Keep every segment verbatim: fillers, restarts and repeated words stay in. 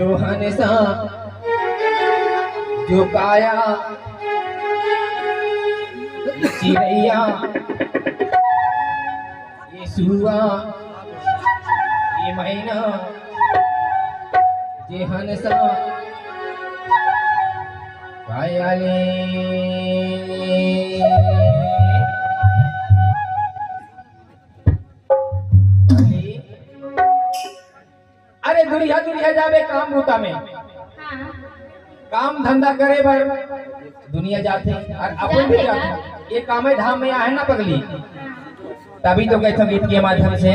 जो हंसा, जो काया, चिरैया, ये सुआ, ये मैना, ये हंसा, काया ले। अरे दुरिहा दुरिहा जाबे काम बूता में, हाँ। काम धंधा करे बर दुनिया जाथे अउ अपन भी जाथे। ये कामे धाम में आहे ना पगली, तभी तो कहथंव गीत के माध्यम से।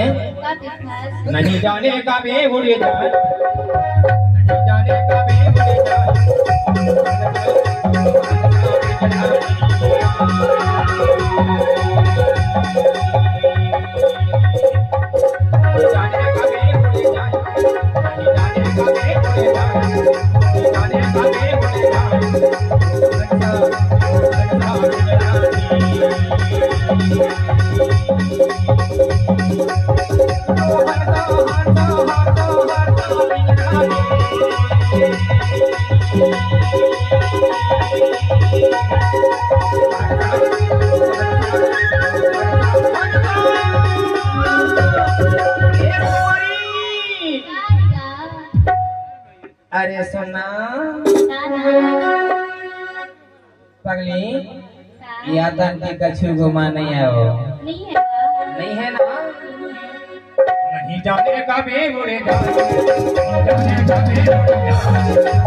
नहीं जाने कब ये उड़ जाए, नहीं जाने कब ये उड़ जाए। अरे सुना। का ना? पगली, का? या तन के कछु गुमा नहीं आयो। नहीं है ना? नहीं है ना? नहीं जाने कब ये उड़ जाए, नहीं जाने कब ये उड़ जाए।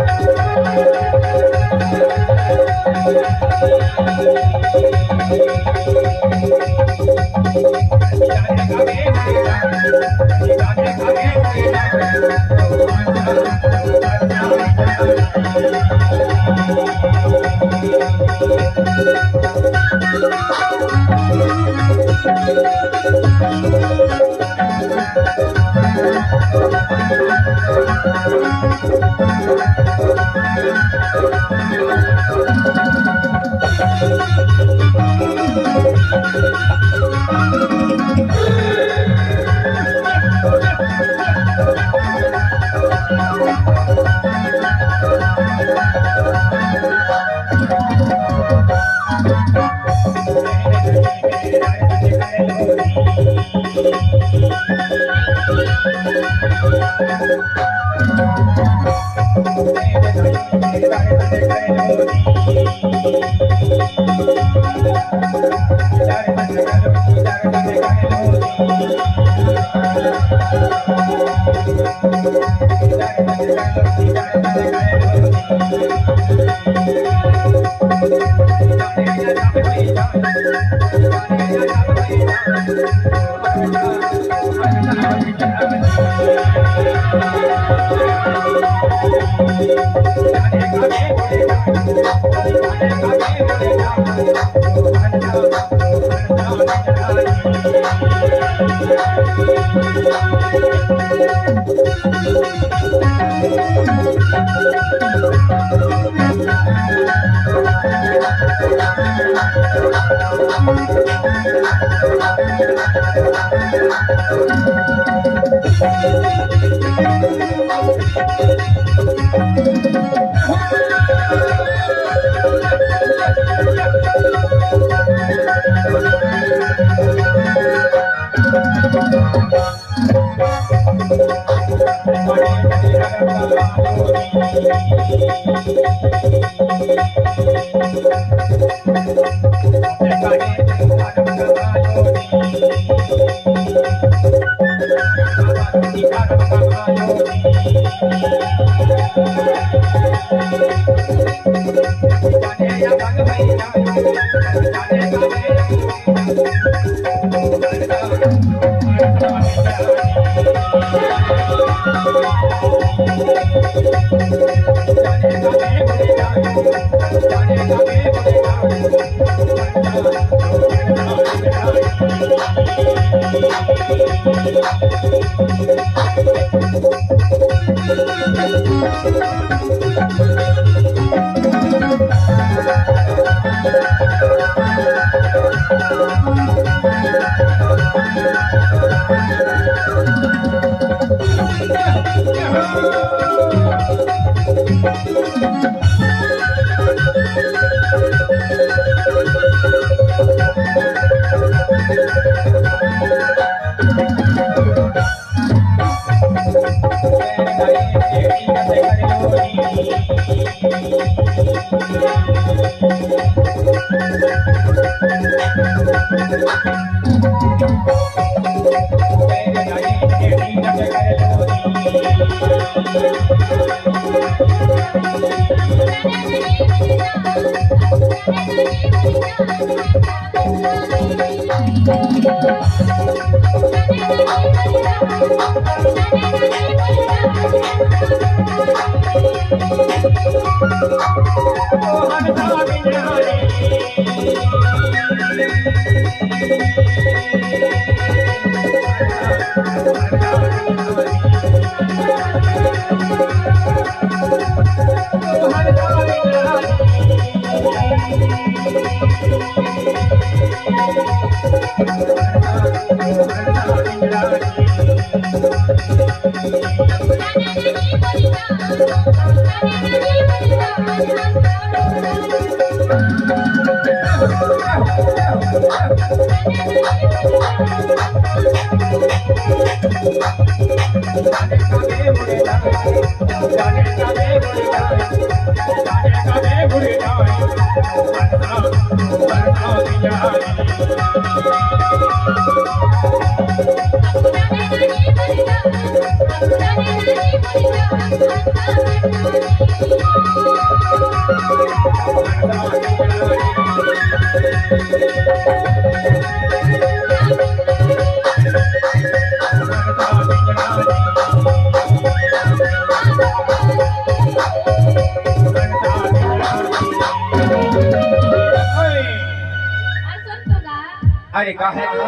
अरे का है ना?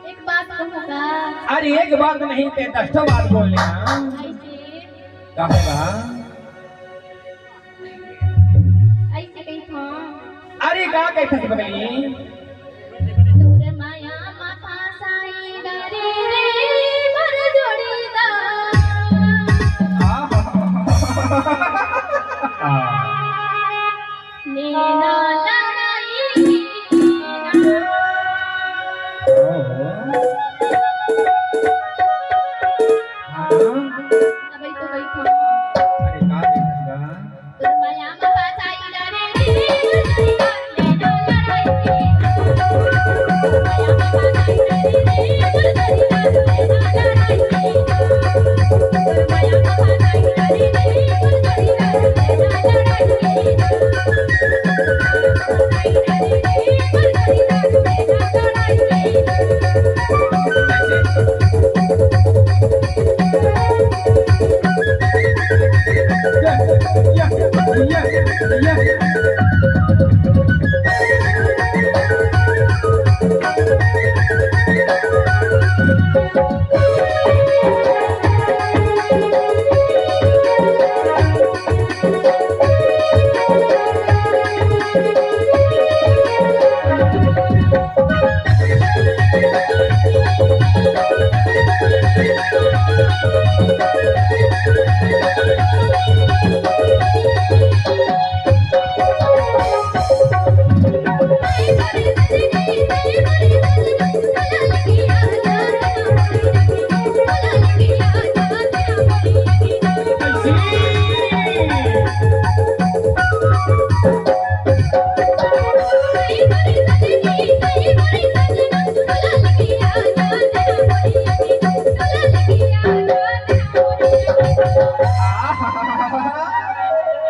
एक बात कहूँ का? अरे एक बात नहीं ते दस ठो बात बोल लेना। ऐसे? का है बा? ऐसे कही था। अरे का कहत हस बगली? तोर माया मा फसाई डरे रे मोर जोड़ीदार। आहा। आ। नैना लड़ाई नैना। ओहो। हाँ। अबे तो बैठो। अरे का देखत बा?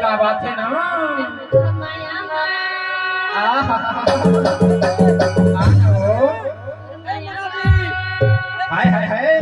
क्या बात है ना? आहा। हाय, हाय, हाय।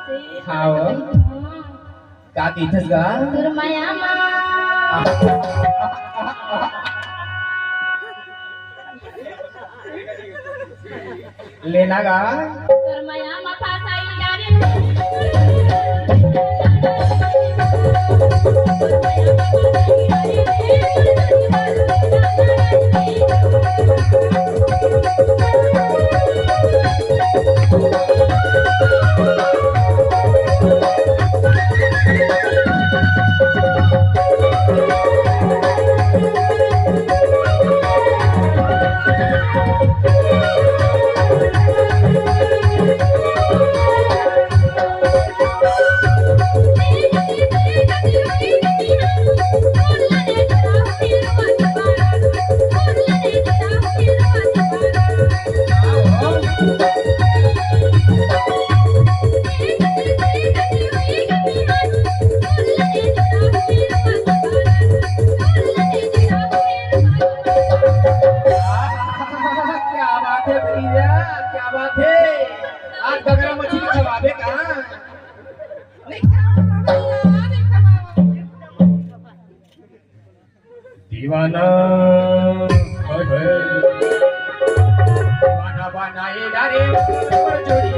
हाँ वो। का कहिथस गा? तोर मया मा। लेना गा। तोर मया मा फांसाई डारे। क्या बात है भैया, क्या बात है। आज बगरा मछली खवाबे का? दीवाना, ओए होए। दीवाना बनाए डारे मोर जोड़ी।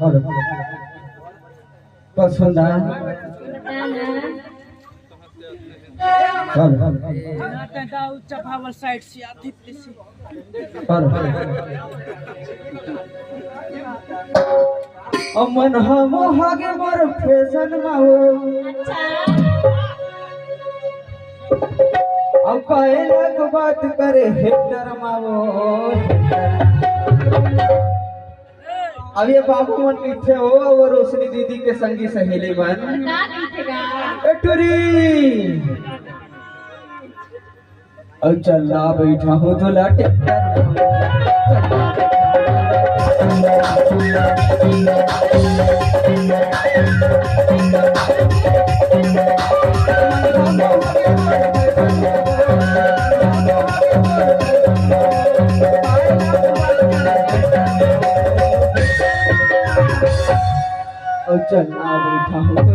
हेलो। बस सुन रहा है। हेलो। चपावल साइड से आती प्लीज। हेलो। अमन हमो हागे मोर फैशन मा हो। अब काहे लाग बात करे हेक्टर मा हो। अब ये बाबू मन कहिथे हो, वो रोशनी दीदी के संगी सहेली मन। का कहिथे गा? ए टुरी। अउ चल ना बैठा हो तो ला ट्रैक्टर। अउ चल ना बैठा हो तो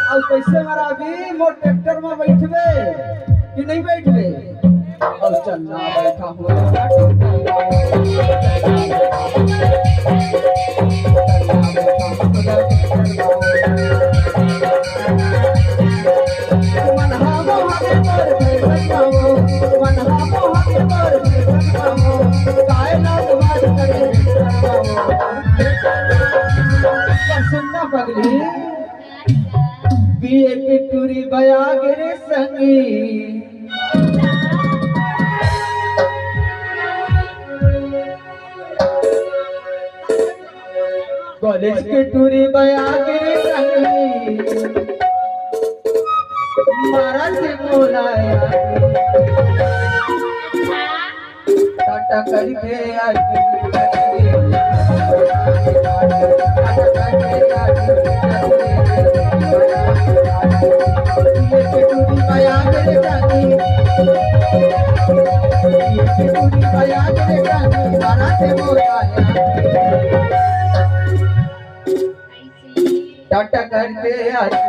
अउ कइसे मराबी मोर ट्रैक्टर में बैठबे कि नहीं बैठबे? अउ चल ना बैठा हो। सुनना पगली, एक टूरी बया गे रे संगी। कॉलेज के टूरी बया गे रे संगी, मारा से बोलाया। टाटा करके आती। टाटा करके आती।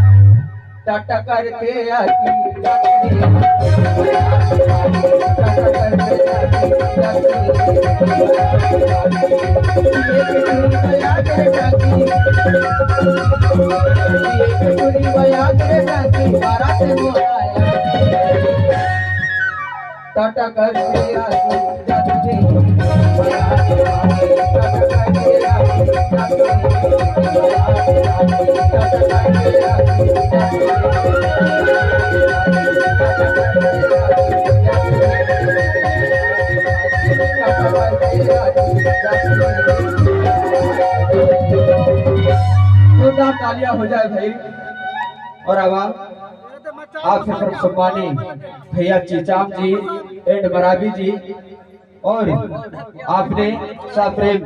टाटा करके आती। टाटा करके आती। जोरदार तालियां हो जाए भाई। और आवाज आप सबके सम्मानी भैया चीचाम जी and मरावी जी, और आपने सप्रेम